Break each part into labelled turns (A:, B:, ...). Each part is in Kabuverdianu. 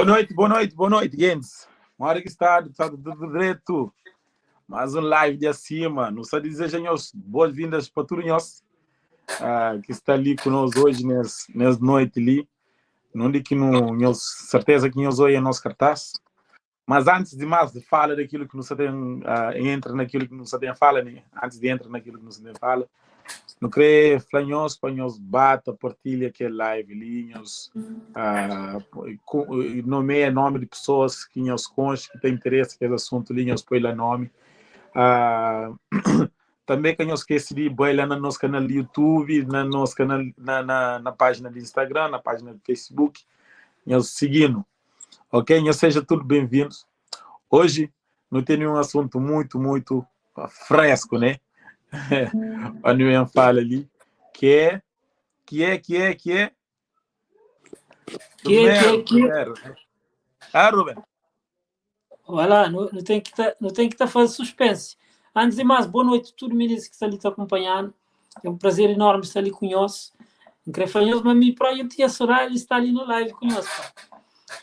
A: noite, boa noite, boa noite, gens. Mora que está, está tudo direito. Mais um live de acima. Não só desejo nós boas-vindas para todos nós que está ali conosco hoje, nessa nessa noite ali. Não de que não, nós, certeza que nós hoje é nosso cartaz. Mas antes de mais de fala daquilo que não se tem, entra naquilo que não se tem fala, né? Antes de entrar naquilo que não se tem fala, não querer falar nós para nós bata, partilha aquele live ali, nós nomeia nome de pessoas que nós conhecem, que têm interesse naquele assunto ali, nós põe lá nome. Também que nós esquece de ir lá no nosso canal de YouTube, na nosso canal, na página de Instagram, na página de Facebook, nós seguindo. Ok? Nós seja tudo bem-vindos. Hoje não tem um assunto muito, muito fresco, né? A Nguyen fala ali, que é, que é, que é, que é.
B: Que é, que é, que é.
A: Ah, Ruben.
B: Olha, não, tem que tá, não tem que tá fazendo suspense. Antes de mais, boa noite a todos os meninos que estão ali te acompanhando. É um prazer enorme estar ali conosco. Não queria falar, mas me para eu tinha saudade de estar ali no live conosco.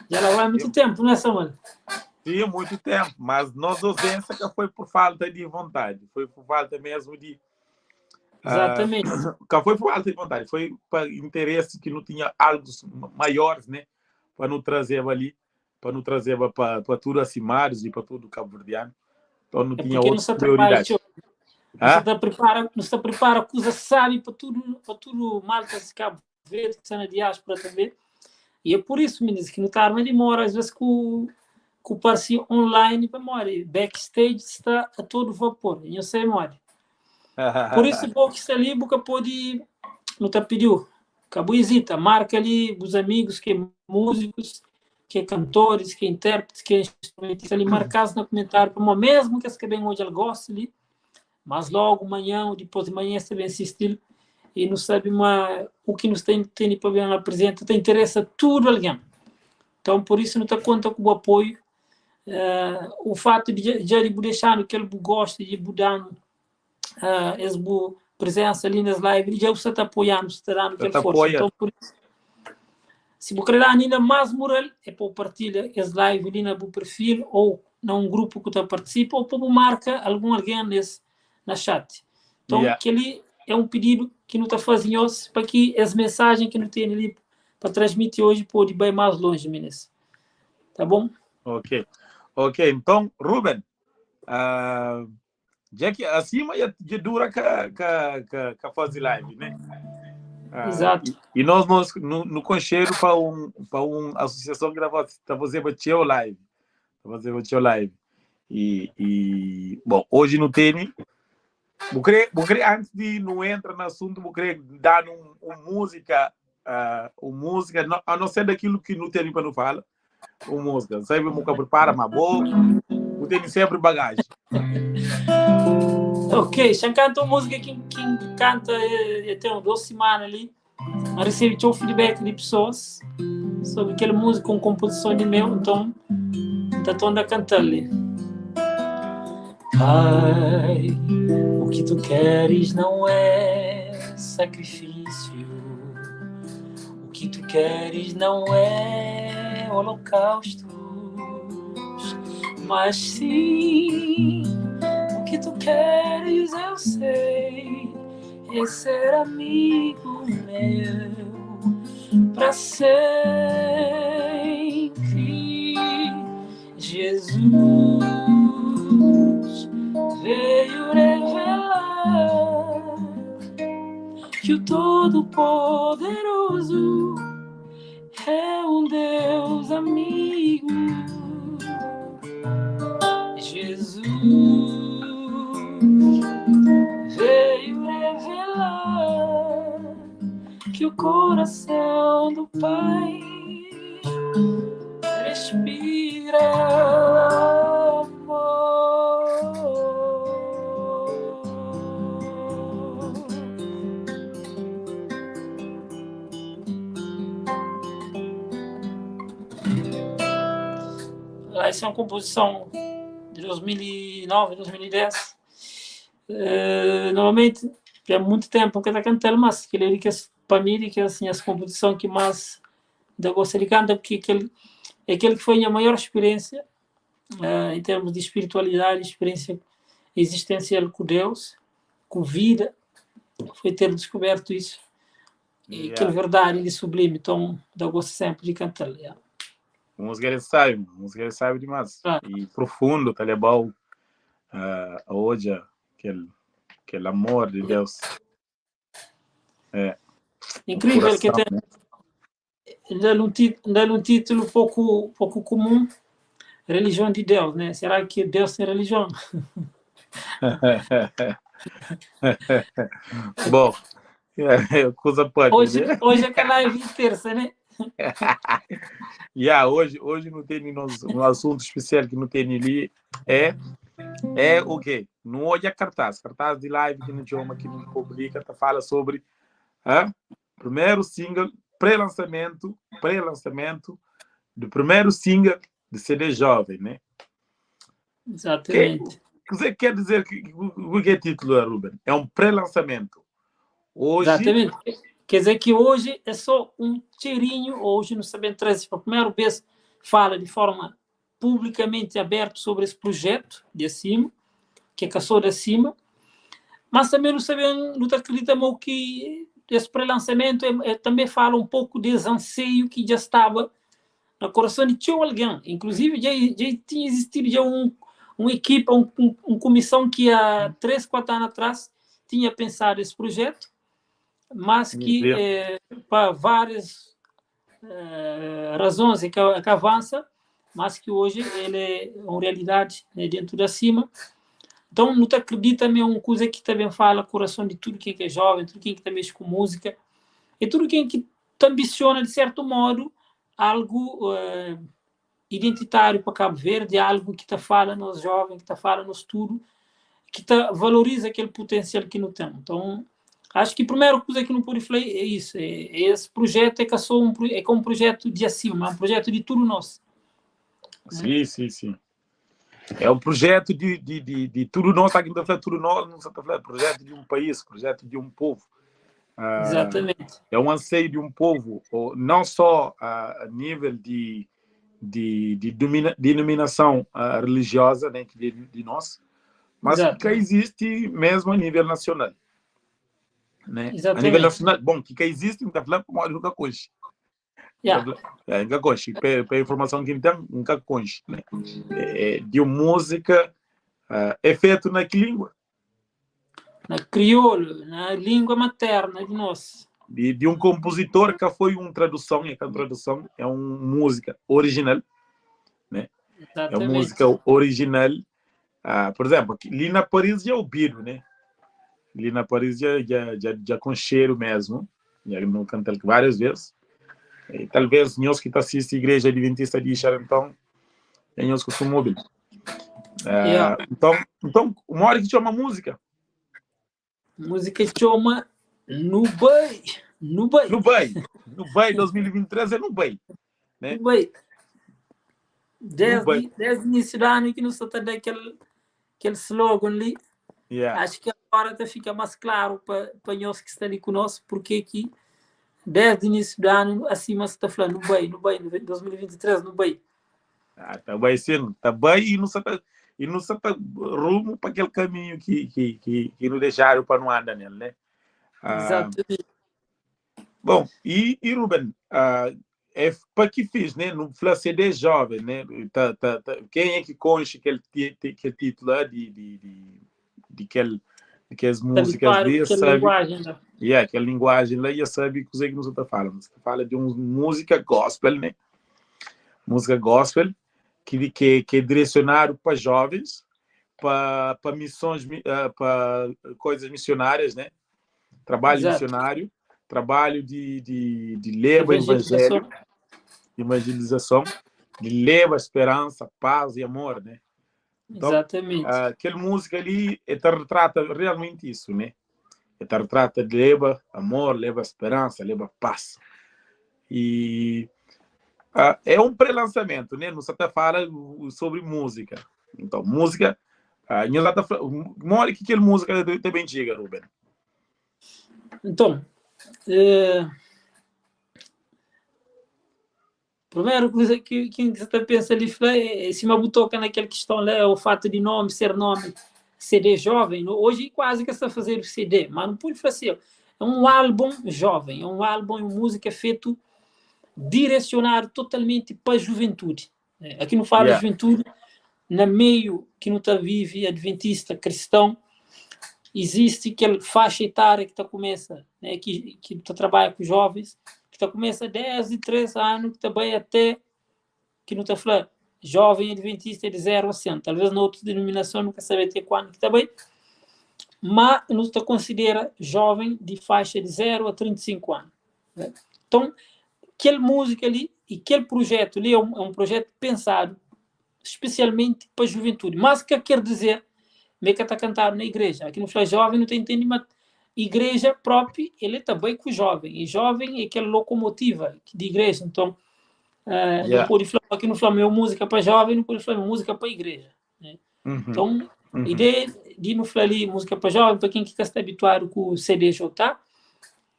B: Já lá vai muito tempo, não é, Samuel?
A: Sim, muito tempo, mas nossa ausência que foi por falta de vontade, foi por falta mesmo de.
B: Exatamente.
A: Que foi por falta de vontade, foi para interesse que não tinha algo maiores, né? Para não trazer ali, para não trazer para tudo acimares e para tudo cabo-verdiano. Então não
B: É
A: tinha
B: porque não
A: outras
B: se prepara,
A: prioridades.
B: não se prepara, não se prepara coisa sabe para tudo malta de Cabo Verde, que está na diáspora também. E é por isso, meninos, que não está arma de mora, às vezes com o parceiro online para morrer. Backstage está a todo vapor, e eu sei morre. Por isso, bom que está ali, porque pode, não está pediu. Acabou hesita, marca ali os amigos que é músicos, que é cantores, que é intérpretes, que é instrumentistas, ali marcados no comentário, para mesmo que esse bem hoje ele goste ali, mas logo amanhã ou depois de manhã se bem assistir e não sabe uma, o que nos tem para ver apresenta, te interessa tudo alguém. Então, por isso, não te conta com o apoio. O fato de já de deixar que ele gosta de dando essa boa presença ali nas lives, já você está apoiando, você está dando aquela força.
A: Apoia.
B: Então, por isso, se você quer dar ainda mais moral, é para partilhar esse live ali no perfil ou num grupo que você participa, ou para marca algum alguém nesse, na chat. Então,
A: Yeah.
B: aquele é um pedido que não está fazendo para que as mensagens que não tem ali para transmitir hoje pode ir bem mais longe, meninas. Tá bom?
A: Ok. Ok, então, Ruben, já que acima já dura que faz live, né?
B: Exato.
A: E nós no concheiro para uma associação que tá fazendo o live. Tá fazendo o live. E, bom, hoje não tem. Vou querer, antes de não entrar no assunto, vou querer dar um música, um música, não, a não ser daquilo que não tem para não falar, um música. Sempre nunca prepara, mas bom, não tem sempre bagagem.
B: Ok, já canta uma música que quem canta tem uma 2 semanas ali, mas recebi um feedback de pessoas sobre aquela música com composição de meu, então tá toda a cantar ali. Pai, o que tu queres não é sacrifício, o que tu queres não é holocaustos, mas sim, o que tu queres eu sei, é ser amigo meu pra sempre. Jesus veio revelar que o Todo-Poderoso é um Deus amigo. Jesus veio revelar que o coração do Pai respira amor. Essa é uma composição de 2009, 2010. Normalmente, há muito tempo que eu tô cantando, mas que ele que para mim que assim essa composição que mais eu gosto de cantar, porque aquele É kel ki foi nha maior spiriénsia en termus di spiritualidadi, spiriénsia izistensial ku Deus, ku vida, foi ter diskubertu isu. E kel verdadi li sublimi, nton da gosta sénpri di kanta-l. Yeah.
A: Músika é sábi, músika é sábi dimás. E profundo, ta leba-u a odja kel amor di Deus. É.
B: Inkrível ki ten. N da-l un N da-l un títulu poku poku kumun, Relijion di Deus, né? Será ki Deus ten relijion?
A: Bom, kuza pode,
B: Hoje,
A: né?
B: hoje é que live de terça, né?
A: Yeah, hoje não tem um assunto especial que não tem ali é o quê? Não olha cartaz de live que não chama, que não publica, tá fala sobre primeiro single, pré-lançamento do primeiro single de CD Jovem, né?
B: Exatamente.
A: Que você quer dizer que o que é título, Ruben? É um pré-lançamento. Hoje...
B: Exatamente. Quer dizer que hoje é só um cheirinho, hoje não sabemos trazer para a primeira vez fala de forma publicamente aberta sobre esse projeto de acima, que é Caçou de Acima, mas também não sabemos, não acreditamos que esse pré-lançamento também fala um pouco desse anseio que já estava no coração de tinha alguém. Inclusive, já tinha existido já uma equipa, um comissão que há 3, 4 anos atrás tinha pensado esse projeto, mas que para várias razões é que avança, mas que hoje ele é uma realidade, né, dentro da cima. Então, não te acredita também uma coisa que também fala coração de tudo quem que é jovem, tudo quem que também mexe com música, e tudo quem que te ambiciona, de certo modo, algo identitário para Cabo Verde, algo que te fala nos jovens, que te fala nos tudo, que te valoriza aquele potencial que não tem. Então, acho que a primeira coisa que não pode falar é isso, esse projeto é que é só um, é que é um projeto de acima, é um projeto de tudo nosso.
A: Sim, sim, sim. É um projeto de tudo nosso, aqui não está falando tudo nosso, não está falando projeto de um país, projeto de um povo. É um anseio de um povo, ou não só a nível de denominação religiosa, né, de nós, mas que existe mesmo a nível nacional. Né? A nível nacional, bom, que existe, não está falando como nunca conche. É, nunca conche. Pela informação que tem, nunca conche, né? De uma música, é feito na que língua?
B: Na crioulo, na língua materna de nós.
A: De um compositor que foi uma tradução, e aquela tradução é uma música original, né? É uma música original. Por exemplo, aqui, ali na Paris já é o Biro, né? Ali na Paris já com cheiro mesmo, já não cantei várias vezes. E talvez nós que tá assiste a Igreja Adventista de Ixar, então, é nós que somos móvel. Então, uma hora que chama música.
B: Música chama Nubei. Nubei.
A: Nubei. Nubei 2023 é Nubei, né?
B: Nubei. Desde
A: Nubei.
B: início do ano que não só tá dando aquele slogan ali. Acho que agora até fica mais claro pa nós que está ali conosco, porque que desde o início do ano acima se tá falando Nubei, Nubei, 2023, Nubei.
A: Ah, tá bem sim, tá bem e não se tá, e não se tá rumo para aquele caminho que não deixaram para não andar nele, né? Bom, e Ruben, é para que fiz, né? No Fla CD jovem, né? Tá, tá, tá. Quem é que concha aquele título lá de aquelas
B: Tá
A: músicas
B: claro,
A: ali,
B: aquela
A: sabe?
B: linguagem, né?
A: Yeah, aquela linguagem lá, já sabe que o que você tá falando. Você fala de uma música gospel, né? Música gospel que é direcionado para jovens, para missões, para coisas missionárias, né? Trabalho missionário, trabalho de levar o
B: Evangelização.
A: evangelho, evangelização, de levar esperança, paz e amor, né? Então, aquela música ali, ela retrata realmente isso, né? Ela retrata de leva amor, leva esperança, leva paz. E é um pré-lançamento, né? Não se até fala sobre música. Então, música, nós até fala, mora que aquela música também chega, Ruben.
B: Então, Primeru kuza ki ki N ta pensa li fla é sima bu toka na kel kiston la é o fatu di nomi ser nomi CD joven. Oji kuazi ka sta fazedu CD, ma nu pode fla si é un álbun joven, é un álbun, é un múzika fetu diresionadu totalmenti pa juventudi. Aki nu fala juventudi na meiu ki nu ta vive adventista, kriston, izisti kel faxa etária ki ta kumesa, né, ki, ki ta trabadja ku jovens, ki ta kumesa desdi 3 anu, ki ta bai até ki nu ta fla jovem adventista é de 0 a 100. Talvez na otus denominason nu ka sabe até kuandu ki ta bai, ma nu ta konsidera jovem di faixa de 0 a 35 anu. Né? Então, kel múzika li e kel projetu li é um, é um projetu pensadu spesialmenti pa juventudi. Mas ka ker dizer ma e ka ta kantadu na igreja. Aki nu fla joven nu ta intende ma igreja propi ele ta bai ku joven e joven é kel lokomotiva di igreja. Nton, uh, nu pode fla ki nu fla ma é un múzika pa joven, nu pode fla ma é múzika pa igreja. Né? Então, ideia di nu fla li múzika pa joven, pa ken ki ka sta habituadu ku CDJ,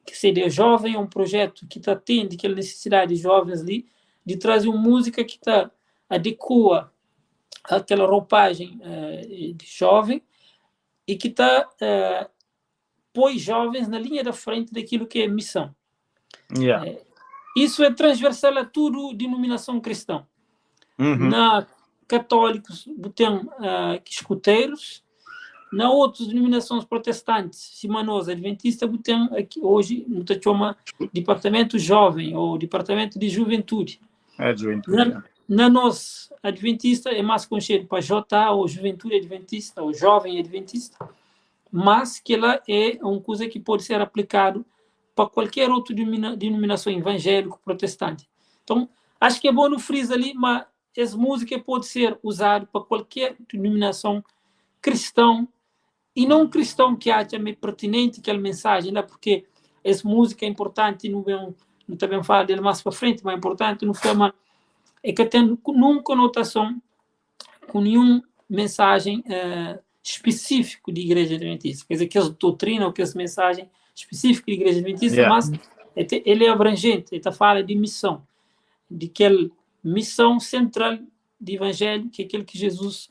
B: ki CD Jovem é un projetu ki ta atende kel nisisidadi di jovens li di traze un múzika ki ta adekua aquela roupagem di jovem e ki ta poi jovens na linha da frente daquilo que é missão. Isso é transversal a tudo denominação cristã. Na católicos bu ten uh, escuteiros, na outras denominações protestantes, sima nos adventista, bu ten aqui, hoje nu ta txoma departamento jovem ou departamento de juventude.
A: É, juventude.
B: Na, na nos adventista é mais conhecido para JA ou Juventude Adventista ou Jovem Adventista, mas que ela é uma coisa que pode ser aplicado para qualquer outra denominação evangélico protestante. Então, acho que é bom no frisa ali, mas essa música pode ser usada para qualquer denominação cristão e não cristão que acha meio pertinente aquela mensagem lá, porque essa música é importante, não, bem, não também fala dele mais para frente, mas é importante, não foi é que tem nenhuma conotação com nenhuma mensagem uh, específico de Igreja Adventista. Quer dizer, que as doutrina ou que as mensagem específica de Igreja Adventista, mas ele é abrangente, ele está fala de missão, de aquela missão central do Evangelho, que é aquele que Jesus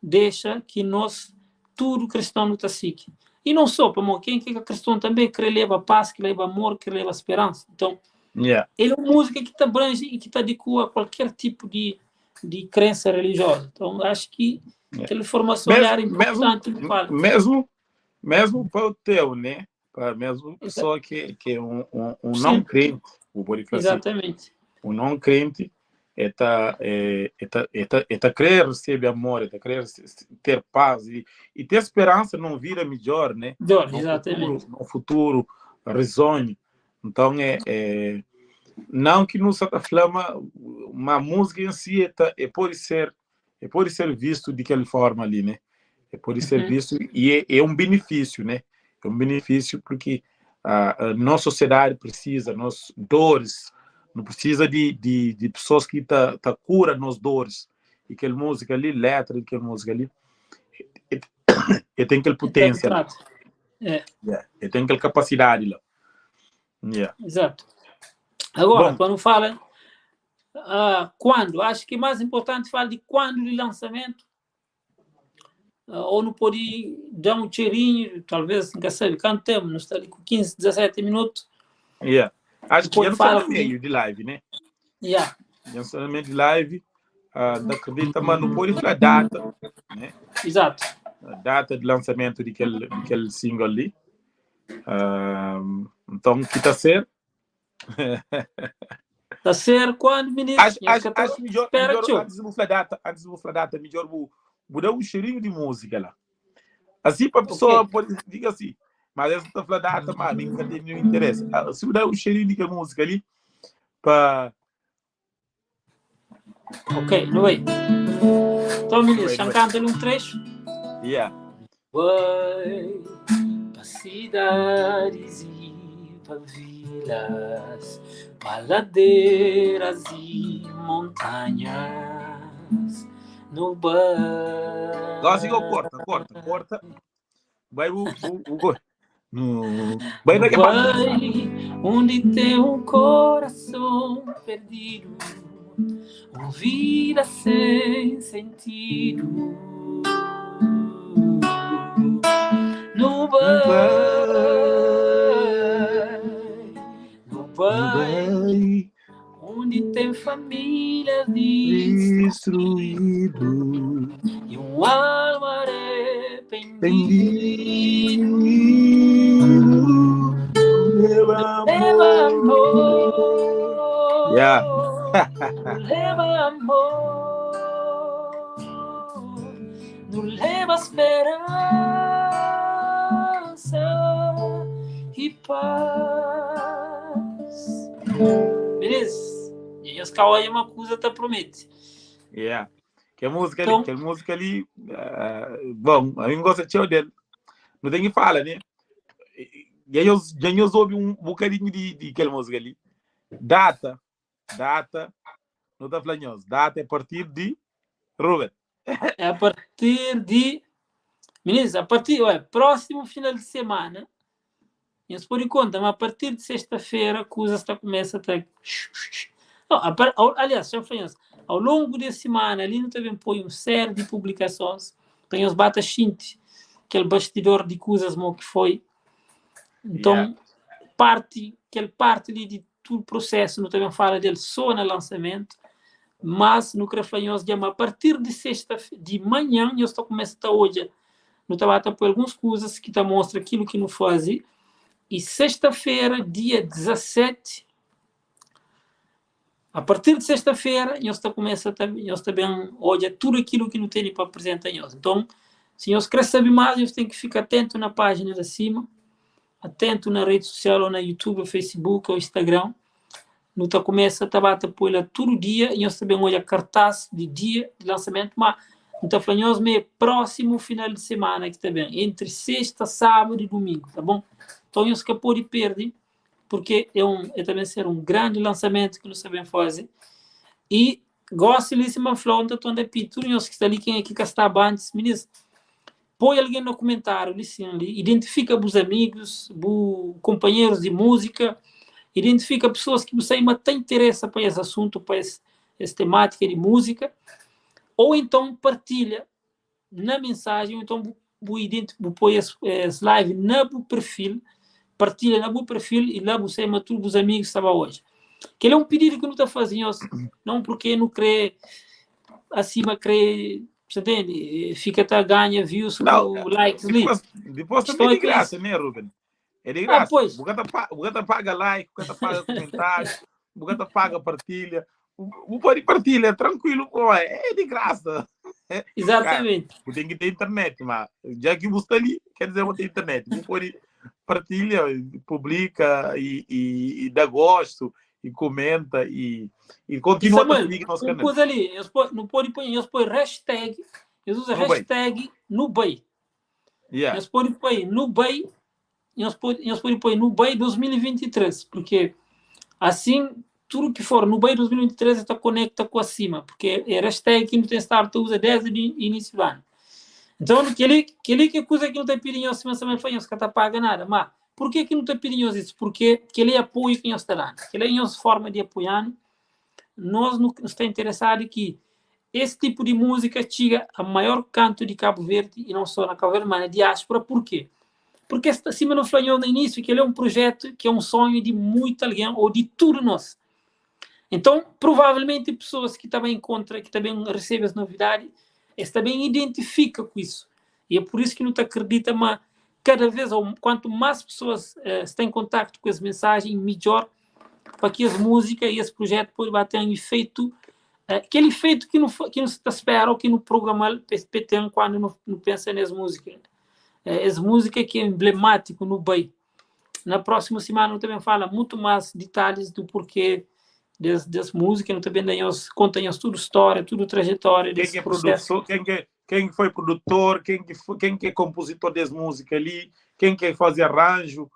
B: deixa que nós, tudo cristão, não está sique. E não só, para quem que é cristão também, que leva paz, que leva amor, que leva esperança. Então, ele é uma música que te abrange e que te adequa a qualquer tipo de, de crença religiosa. Então, acho que aquela formação
A: Mesmo,
B: era importante.
A: Mesmo, mesmo, mesmo para o teu, né? Para mesmo pessoa que, que é um, um, um não crente, o pode falar assim,
B: Exatamente.
A: um não crente está é, tá, é, tá, é tá querer receber amor, está querer ter paz e, e ter esperança num vida melhor, né?
B: Melhor,
A: Num
B: exatamente.
A: futuro, num futuro risonho. Então é, é não que no Santa Flama uma música em si é, tá, é pode ser é pode ser visto de aquela forma ali, né? É pode ser visto e é, é um benefício, né? É um benefício porque a, a nossa sociedade precisa, nós dores, não precisa de, de, de pessoas que tá, tá cura nos dores. E aquela música ali, letra de aquela música ali, e, e tem aquela potência lá.
B: É.
A: Yeah. E tem aquela capacidade lá. Yeah.
B: Exato. Agora,
A: Bom.
B: quando fala uh, quando, acho que mais importante fala de quando de lançamento, uh, ou não pode dar um cheirinho, talvez, nunca sabe, quanto tempo, não está ali com 15, 17 minutos.
A: Yeah. Acho que
B: Depois
A: já não está
B: fala
A: no meio de live, né?
B: Yeah.
A: Já está no meio de live, uh, da acredita, mas não pode falar data, né?
B: Exato.
A: A data de lançamento daquele, daquele single ali. Uh, então, que está ser?
B: Tá ser quando, ministro?
A: Acho, acho, acho melhor,
B: Espera,
A: melhor
B: tio.
A: antes de vou falar data, antes de vou falar data, melhor vou, vou dar um cheirinho de música lá. Assim para a pessoa
B: Ok.
A: pode diga assim, mas essa tá falando data, mas a mim não tem nenhum interesse. Ah, Se eu dar um cheirinho de música ali, para
B: Ok, não é? Então, ministro,
A: Vai,
B: já
A: vai.
B: canta ali um trecho.
A: yeah.
B: Vai pa cidades e pa vilas, pa ladeiras e montanhas, no bar.
A: Agora sim, corta, corta, corta. Vai o o o no vai naquela parte.
B: Vai onde tem um coração perdido. Un vida sen sentidu Nu bai, nu bai Undi ten famílias distruídu I un alma arependidu Leba amor
A: Yeah.
B: Leba amor Nu leba speransa i pas. Beleza? E nhos ka odja ma kuza ta promete.
A: Yeah. Kel múzika li,
B: Então,
A: kel múzika li, bom, a mim gosta txeu del. Nu ten ki fala, né? Dja nhos, dja nhos obi un bocadinho di kel múzika li. Data, data, nu ta fla nhos, data é a partir di Ruben.
B: É a partir di Meninos, a partir, olha, próximo final de semana, nhos pode conta, mas a partir de sexta-feira, coisas está começa a tá... Não, a par, ao, aliás, já falei, ao longo da semana ali, nós também põe uma série de publicações para nós bata xinte, aquele bastidor de coisas mo que foi. Então, parte, aquele parte ali de tudo processo, nós também fala dele só no lançamento, mas no queria falar nós a partir de sexta de manhã, nós está começando a hoje, nós tá bata por algumas coisas que tá mostra aquilo que não faz. E sexta-feira, dia 17, a partir de sexta-feira, nós tá começa a, nós também olha tudo aquilo que não tem para apresentar nós. Então, se nós queremos saber mais, nós tem que ficar atento na página de cima, atento na rede social, ou na YouTube, ou Facebook, ou Instagram. Nós tá começa a tabata por lá todo dia, e nós também olha cartaz de dia de lançamento, mas nós tá falando nós meio próximo final de semana que tá bem, entre sexta, sábado e domingo, tá bom? Então, nós que pode perder, porque é também ser um grande lançamento que nós sabemos fazer. E gosto de uma flor, então, onde é tudo nós que está ali, quem é que está antes, meninas, põe alguém no comentário, ali, sim, ali, identifica os amigos, os companheiros de música, identifica pessoas que você ainda tem interesse para esse assunto, para essa temática de música, ou então partilha na mensagem, ou então bu põe esse live no perfil, partilha no meu perfil e lá você mata todos os amigos que estavam hoje. Que ele é um pedido que não está fazendo, não porque não crê acima, crê, você entende? Fica até ganha views,
A: Não,
B: com likes ali.
A: Depois também
B: Estou
A: é de
B: aqui.
A: graça, né, Ruben? É de
B: Ah,
A: graça.
B: pois.
A: O gata paga like, o gata paga comentário, o gata paga partilha. O pode partilha, tranquilo, pô, é de graça.
B: Exatamente.
A: Cara, tem que ter internet, mas já que você está ali, quer dizer, vou ter internet. Você pode partilha, publica e dá gosto, e comenta e continua
B: E, Samuel,
A: a seguir nosso
B: uma
A: canal.
B: coisa ali, eles põem, não pode pôr, eles põem hashtag, eles usam
A: No Bay.
B: hashtag no Bay. Eles podem pôr no Bay, eles podem pôr no Bay 2023, porque assim, tudo que for no Bay 2023 está conecta com acima, porque é hashtag que não tem start, usa desde o início do ano. Então, aquele que coisa que não tem pedindo acima, também foi, os que não paga nada, mas por que que não tem pedindo isso? Porque aquele é apoio que nós está dando, aquele é a nossa forma de apoiar. Nós não está interessado que esse tipo de música chega a maior canto de Cabo Verde, e não só na Cabo Verde, mas na diáspora. Por quê? Porque acima não falou no início que ele é um projeto que é um sonho de muito alguém, ou de tudo nós. Então, provavelmente, pessoas que também encontram, que também recebem as novidades, eles também identificam com isso. E é por isso que não te acredita, mas cada vez, ou quanto mais pessoas estão em contato com as mensagens, melhor para que as músicas e esse projeto possam ter um efeito, aquele efeito que não que não se espera ou que no programa tem quando não pensa nessa música. Essa música que é emblemático no Bay. Na próxima semana eu também falo muito mais detalhes do porquê dessa música, eu também conta tudo história, tudo trajetória
A: Quem
B: desse
A: que é
B: processo.
A: produtor, quem foi produtor, quem que é compositor dessa música ali, quem que faz arranjo,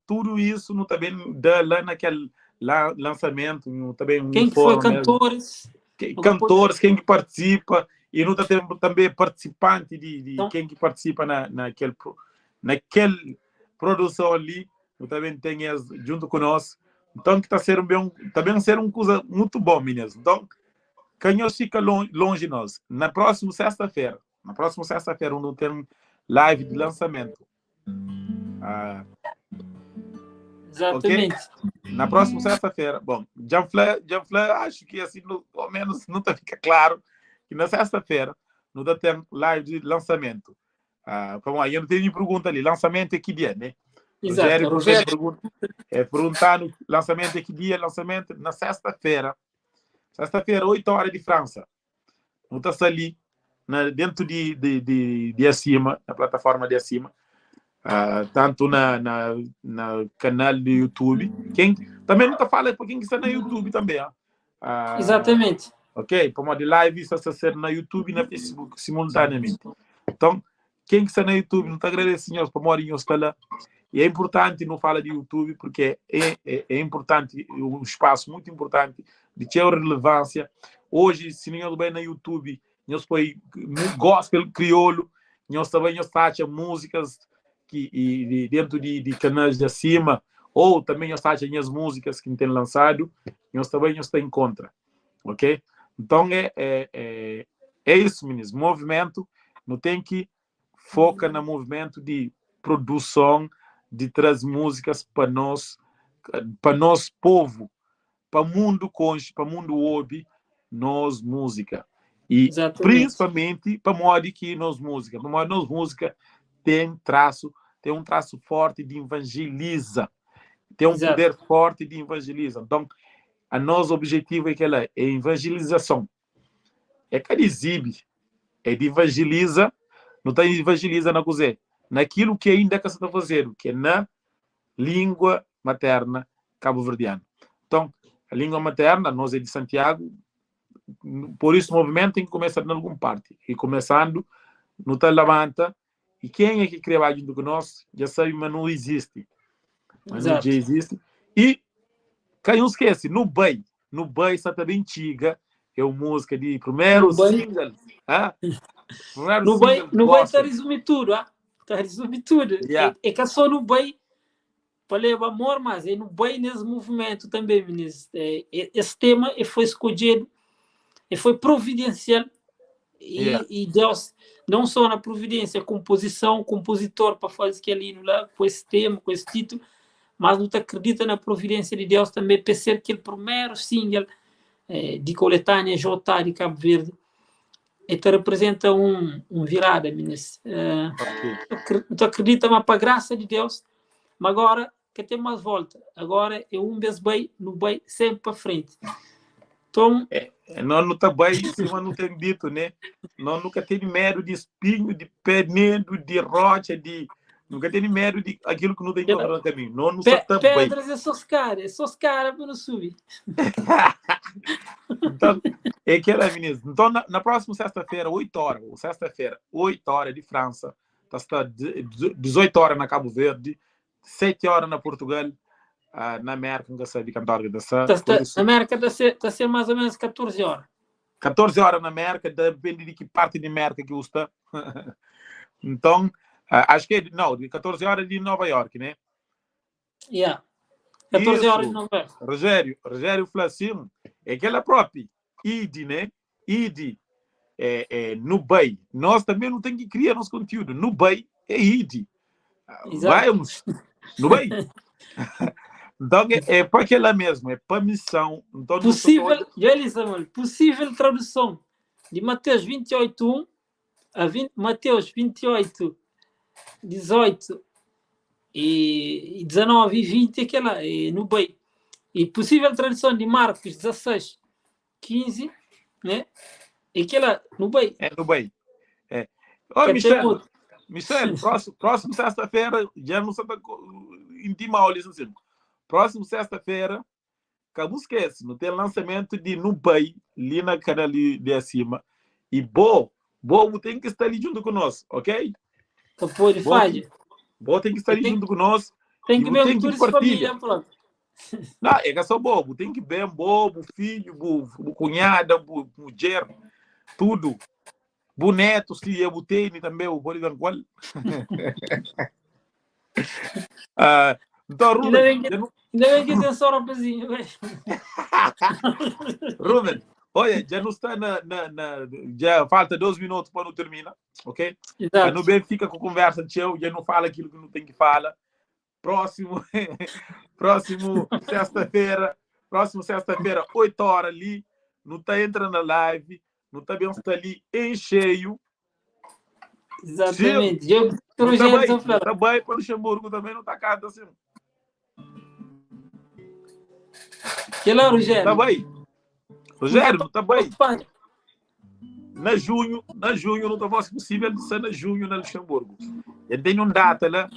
A: tudo isso no também dá lá naquele lançamento, no também um
B: Quem que foi
A: fórum mesmo.
B: cantores?
A: Quem,
B: Não
A: cantores, quem que participa, e não tá tendo também participante de
B: Então
A: quem que participa naquele produção ali, eu também tem as, junto conosco, Então que tá ser bem, tá bem ser um coisa muito bom, meninas. Então, que nós fica longe, longe de nós. Na próxima sexta-feira, na próxima sexta-feira, onde tem live de lançamento. Ah,
B: Exatamente.
A: Okay? Na próxima sexta-feira, bom, já falei, já falei, acho que assim, no, ao menos não tá fica claro que na sexta-feira não dá tempo live de lançamento. Ah, como aí eu não tenho pergunta ali, lançamento é que dia, né?
B: Exato,
A: Rogério,
B: Rogério.
A: Pergunta, é, perguntando lançamento é que dia, lançamento na sexta-feira. Sexta-feira, 8 horas de França. Não está ali na, dentro de, de, de, de acima, na plataforma de acima, tanto na, na, na canal do YouTube. Quem, também não está falando para quem está na YouTube também.
B: Exatamente.
A: Ok? Como de live está a ser na YouTube e na Facebook simultaneamente. Então, quem está na YouTube, não está agradecendo, para morar está lá. E é importante não falar de YouTube, porque é, é, é importante, um espaço muito importante, de ter relevância. Hoje, se ninguém bem na YouTube, nós põe gospel crioulo, nós também nós taxa músicas que, e, dentro de, de canais de acima, ou também nós taxa as músicas que tem lançado, nós também nós tem contra, ok? Então é, é, é, é isso, meninos. Movimento, não tem que foca no movimento de produção, de trazer músicas para nós, para nós povo, para mundo conche, para mundo ouve, nós música. E
B: Exatamente.
A: principalmente para modo que nós música, para modo nós música tem traço, tem um traço forte de evangeliza, tem um
B: Exato.
A: poder forte de evangeliza. Então, a nosso objetivo é que ela é evangelização. É que ela exibe, é de evangeliza, não tem evangeliza na coisa, naquilo que ainda que se está fazendo, que é na língua materna cabo-verdiana. Então, a língua materna, nós é de Santiago, por isso o movimento tem que começar em alguma parte. E começando, no Talamanta, e quem é que cria junto com nós, já sabe, mas não existe. Mas não
B: Exato.
A: já existe. E, quem não esquece, no Bay, no Bay, está bem antiga, é uma música de primeiro
B: No Bay.
A: single. Ah? Primeiro
B: No Bay,
A: single
B: no Bay
A: gospel.
B: está resumir tudo, ah? Está resumir tudo.
A: Yeah.
B: É, é que só no Bay, para levar amor, mas é no Bay nesse movimento também, meninos. É, esse tema foi escolhido, foi providencial. E,
A: Yeah.
B: e Deus, não só na providência, composição, compositor para fazer aquele hino lá, com esse tema, com esse título, mas não te acredita na providência de Deus também, para ser aquele primeiro single de coletânea J de Cabo Verde, e te representa um virada, meninas. Tu acredita, mas para a graça de Deus, mas agora que tem mais volta, agora é um vez bem, no bem, sempre para frente. Então,
A: Nós não tá bem, isso mas não tem dito, né? Nós nunca tem medo de espinho, de pé, medo de rocha, de nunca tem medo de aquilo que não tem encontrado no caminho. Nós não tá bem.
B: Pedras é só os caras, é só os caras para não subir.
A: Então, é que era, meninas. Então, na próxima sexta-feira, 8 horas, ou sexta-feira, 8 horas de França, tá, está 18 horas na Cabo Verde, 7 horas na Portugal, na América, nunca sabe cantar que tá,
B: Tá,
A: por isso,
B: na América está a ser mais ou menos 14 horas.
A: 14 horas na América, depende de que parte de América que você está. Então, acho que é, não, de 14 horas de Nova York, né?
B: Yeah. 14 horas de
A: Isso.
B: Nova York.
A: Rogério falou assim, é aquela própria, ID, né? ID, é, no Bay. Nós também não temos que criar nosso conteúdo. No Bay é ID.
B: Exato.
A: Vamos, no Bay. Então, é para aquela mesmo, é para missão. Então, não
B: Possível,
A: só
B: olha, Samuel, possível tradução de Mateus 28, 1 a 20, Mateus 28, 18 e 19 e 20, aquela, é no Bay. E possível tradução de Marcos 16, 15, né? Aquela no Bay.
A: É no Bay. É. Ô,
B: Quer
A: Michel,
B: ter outro.
A: Michel, próximo sexta-feira, já não sei intima aula, assim. Próximo sexta-feira, acabou esquece, não tem lançamento de Nubay, ali na canal de acima. E Bo tem que estar ali junto conosco, ok?
B: Então, pode,
A: Bo
B: falha.
A: Bo tem que estar ali
B: Tem
A: junto conosco.
B: Tem
A: E
B: que ver
A: tem
B: o
A: que
B: tudo
A: partilha.
B: família, pronto.
A: Não, é que é só bobo. Tem que ver bobo, filho, bo, bo cunhada, bo, mulher, tudo. Boneto, se eu botei também, o boi da qual. Então,
B: Ainda
A: Rubem,
B: bem que
A: eu não
B: Ainda bem que tem só rapazinho. Bem.
A: Ruben, olha, já não está na, na, na, já falta 2 minutos para não terminar, ok?
B: Exato.
A: No bem fica com conversa teu, já não fala aquilo que não tem que falar. Próximo, próximo sexta-feira, próximo sexta-feira, 8 horas ali, não está entrando na live, não está bem está ali em cheio.
B: Exatamente. Eu
A: Não está bem, não tá bem para Luxemburgo também não está canta assim.
B: Que lá, Rogério?
A: Está bem. Rogério, não está bem. Na junho, na junho não está possível de ser na junho na Luxemburgo. Ele tem um data lá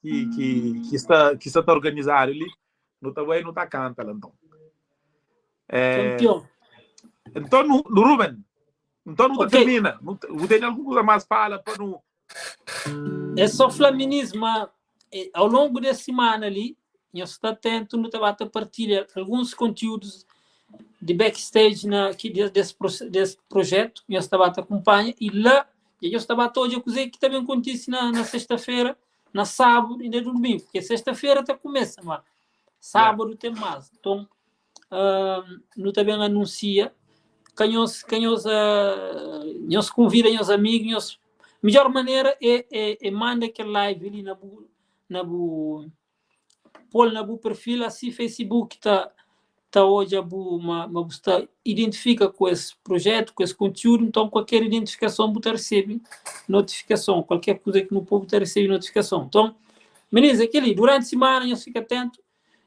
A: que está a organizar ali. Não está bem, não está canta lá então.
B: É, Campeão.
A: Então, no, no Ruben, então não okay. termina. Não, tem alguma coisa mais fala para não.
B: É só flaminismo. Ao longo da semana ali, eu estou atento no Tabata partilha alguns conteúdos de backstage na, aqui desse, desse projeto, eu estava acompanha e lá eu estava hoje a cozer que também acontece na sexta-feira, na sábado e no domingo, porque sexta-feira até começa, mas sábado tem mais. Então, no também anuncia, quem os, quem os convida os amigos, os, melhor maneira é manda aquele live ali na bu, pôr na bu perfil, assim Facebook tá hoje a bu, uma, está identifica com esse projeto, com esse conteúdo, então qualquer identificação você recebe notificação, qualquer coisa que no povo tá recebe notificação. Então, meninos, aquele, durante a semana, eu fico atento,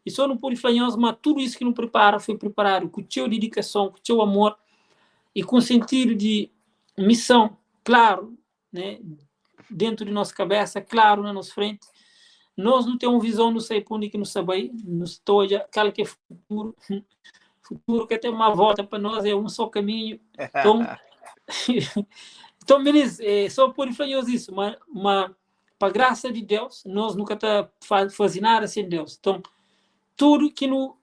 B: e só não pode falar, mas tudo isso que não prepara foi preparado com teu dedicação, com teu amor e com sentido de missão, claro, né, dentro de nossa cabeça, claro na nossa frente. Nós não temos visão, não sei para onde que não sabe, não estou aquela que é futuro, futuro que tem uma volta para nós, é um só caminho. Então, então meninos, só por falar isso, mas para graça de Deus, nós nunca está fazendo nada sem Deus. Então, tudo que no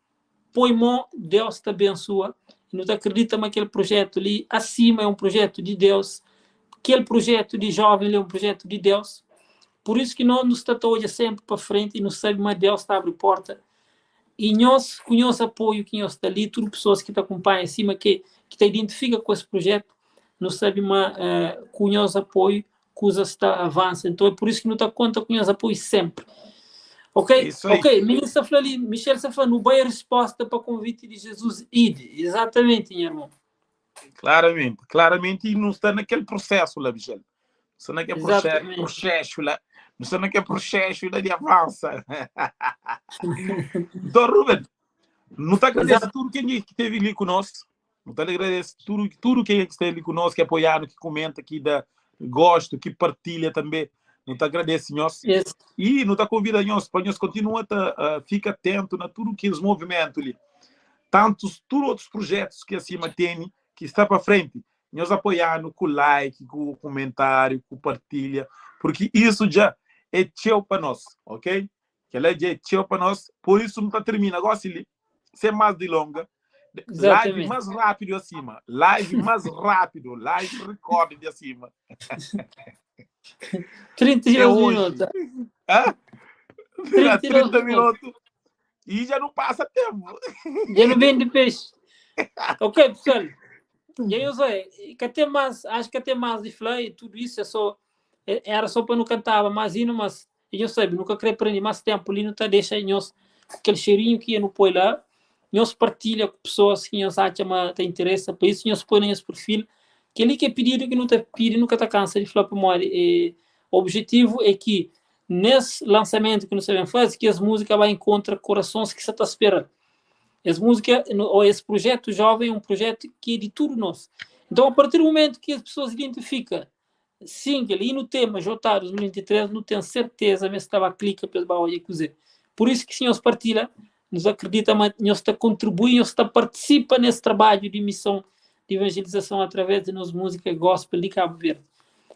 B: põe mão, Deus te abençoa. Não acredita naquele projeto ali, acima é um projeto de Deus. Aquele projeto de jovem ali é um projeto de Deus. Por isso que nós nos está hoje sempre para frente e não sabe, mas Deus está abre porta. E nós, com o nosso apoio, que nós está ali, tudo pessoas que te acompanham acima, que te identifica com esse projeto, não sabe, mas com o nosso apoio, coisa está avança. Então é por isso que não está conta com o nosso apoio sempre. Ok? Ok, ministra falou ali, Michel está falando, boa resposta para o convite de Jesus, ide. Exatamente, meu irmão.
A: Claramente, claramente, e não está naquele processo lá, Michel. Está naquele processo lá. Não está naquele processo lá de avança. Então, Ruben, não está agradecendo tudo quem que esteve ali conosco. Não está agradecendo tudo quem que esteve ali conosco, que apoiaram, que comenta, que dá gosto, que partilha também. Não está agradecendo, nós. E não está convidando nós para nós continuar a ficar atento na tudo que os movimentos ali. Tantos, tudo outros projetos que acima tem, que está para frente. Nós apoiando com like, com comentário, com partilha, porque isso já é tchau para nós, ok? Que ela já é tchau para nós, por isso não está terminando. Agora, se sem mais delonga, live mais rápido acima, live mais rápido, live recorde de acima.
B: 32 minutos.
A: Hã? 32 30 minutos. E já não passa tempo.
B: Já não vende peixe. Ok, pessoal. E aí, eu sei, que até mais, acho que até mais de flay e tudo isso é só, era só para não cantar mais hino, mas eu sei, nunca queria aprender mais tempo ali, não tá deixa nós, aquele cheirinho que ia no põe lá, nós partilha com pessoas que nós acham que tem interesse, para isso nós põe nesse perfil, que ali que é pedido que não tá pedindo, nunca tá cansa de falar para o objetivo é que nesse lançamento que nós sabemos fazer, que as músicas vai encontrar corações que você está esperando. Essa música, ou esse projeto jovem, é um projeto que é de tudo nosso. Então, a partir do momento que as pessoas identificam single e no tema J 2023, não tenho certeza, mas estava a clica para e cozer. Por isso que, senhores partilha, nos acredita, mas nós está contribuindo, nós está participa nesse trabalho de missão de evangelização através de nossa música gospel de Cabo Verde.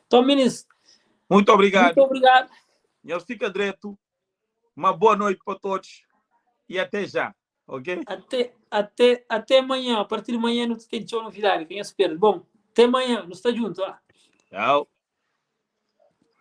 B: Então, meninos,
A: muito obrigado.
B: Muito obrigado.
A: Eu fico direto. Uma boa noite para todos e até já, ok?
B: Até amanhã. A partir de amanhã não tem novidade. Quem espera. Bom, até amanhã. Nos está junto.
A: Tchau.